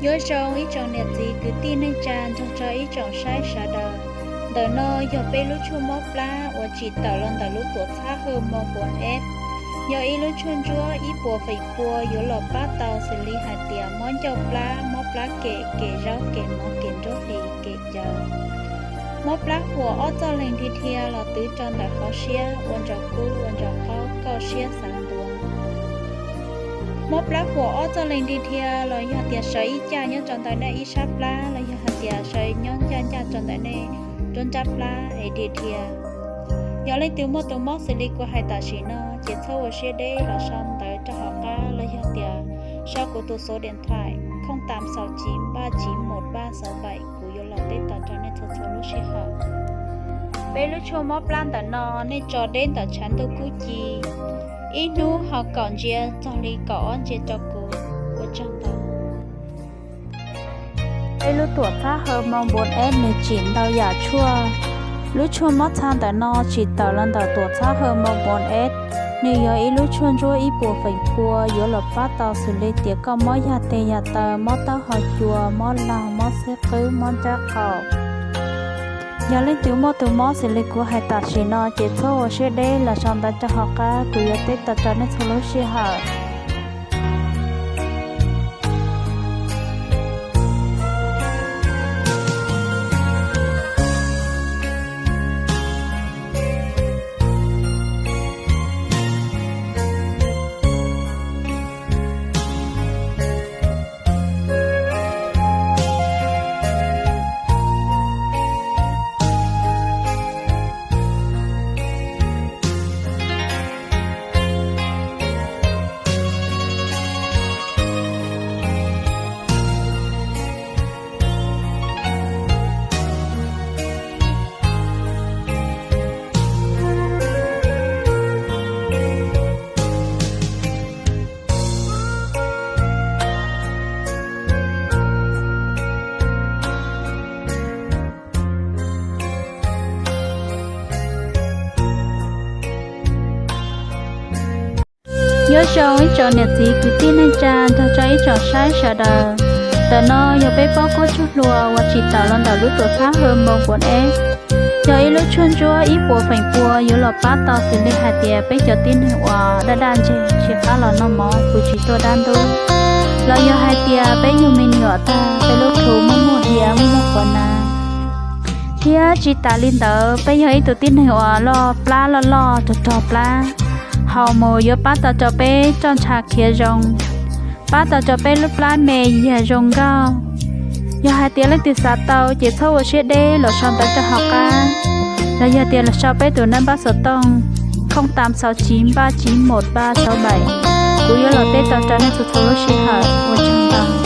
Nyob zoo ib tsoom niam txiv kwv tij neej tsa nrog rau ib tsoom saib sawv daws. Ntawm no yog peb lub tshuaj mob plab uas tsim tawm los ntawm lub tuam txhab hormone Bon Ed, yog ib lub tshuaj ntsuab ib puas feem pua yuav los pab tau xws li hais tias mob ncauj plab, mob plab kem, kem zaub, kem mov, kem nruab hlis, kem cawv, mob plab huam ob txoj leeg dhia dhia los twv rau ntawm hauv siab, ua ntsaum kub, ua ntsaum qaub, kauj siab xav ntuav, mob plab huam ob txoj leeg dhia dhia los yog tias sawv ib ncaj nyob rau ntawm nej ib sab plab los yog hais tias sawv nyob ncaj ncaj rau ntawm nej nruab nrab plab es dhia dhia. Yog leej twg muaj tus mob xws li kuv hais tam sim no ces txhob ua siab deb los sau ntawv rau hauv qab los yog tias sau kuv tus số điện thoại không tám sáu chín ba chín một ba sáu bảy, kuv yuav los teb tau rau nej txhua txhua lub sij hawm. Peb lub tshuaj mob plab ntawm no nej tso deb ntawm tshav ntuj kub ci, ib hnub haus kaum ntsiav txog li kaum ob ntsiav rau kuv, ua tsaug ntau. Peb lub tuam txhab hormone Bon Ed nws tsim ntau yam tshuaj. Lub tshuaj mob txha ntawm no tsim tawm los ntawm tuam txhab hormone Bon Ed, nws yog ib lub tshuaj ntsuab ib puas feem pua yuav los pab tau xws li tias koj mob yaj teg yaj taw, mob taub hau cua, mob laug, mob xib qwb, mob nrab qaum. Yog leej twg muaj tus mob xws li kuv hais tam sim no ces txhob ua siab deb los sau ntawv rau hauv qab, kuv yuav teb tau rau nej txhua lub sij hawm. Nyob zoo ib tsoom niam txiv kwv tij neej tsa nrog rau ib tsoom saib sawv daws. Ntawm no yog peb pob khaub tshuaj hlua uas tsim tawm los ntawm lub tuam txhab hormone Bon Ed, yog ib lub tshuaj ntsuab ib puas feem pua yuav los pab tau xws li hais tias peb cov tib neeg uas daj daj ntseg tsis qab los noj mov, tus tsis tuaj dab ntub, los yog hais tias peb yug me nyuam tag peb lub plhu muaj muaj hiav muaj muaj qhuav na. Thiab tsis tas li ntawd peb yog ib tug tib neeg uas loj plab loj loj rog rog plab, haus mus yuav pab tau rau peb roj ntsha khiav zoo, pab tau rau peb lub plab me yiag zoo nkauj. Yog hais tias leej twg xav tau ces txhob ua siab deb los sau ntawv rau hauv qab, los yog tias los sau peb tus naj npab xov tooj không tám sáu chín ba chín một ba sáu bảy, kuv yuav los teb tau rau nej txhua txhua lub sij hawm, ua tsaug ntau.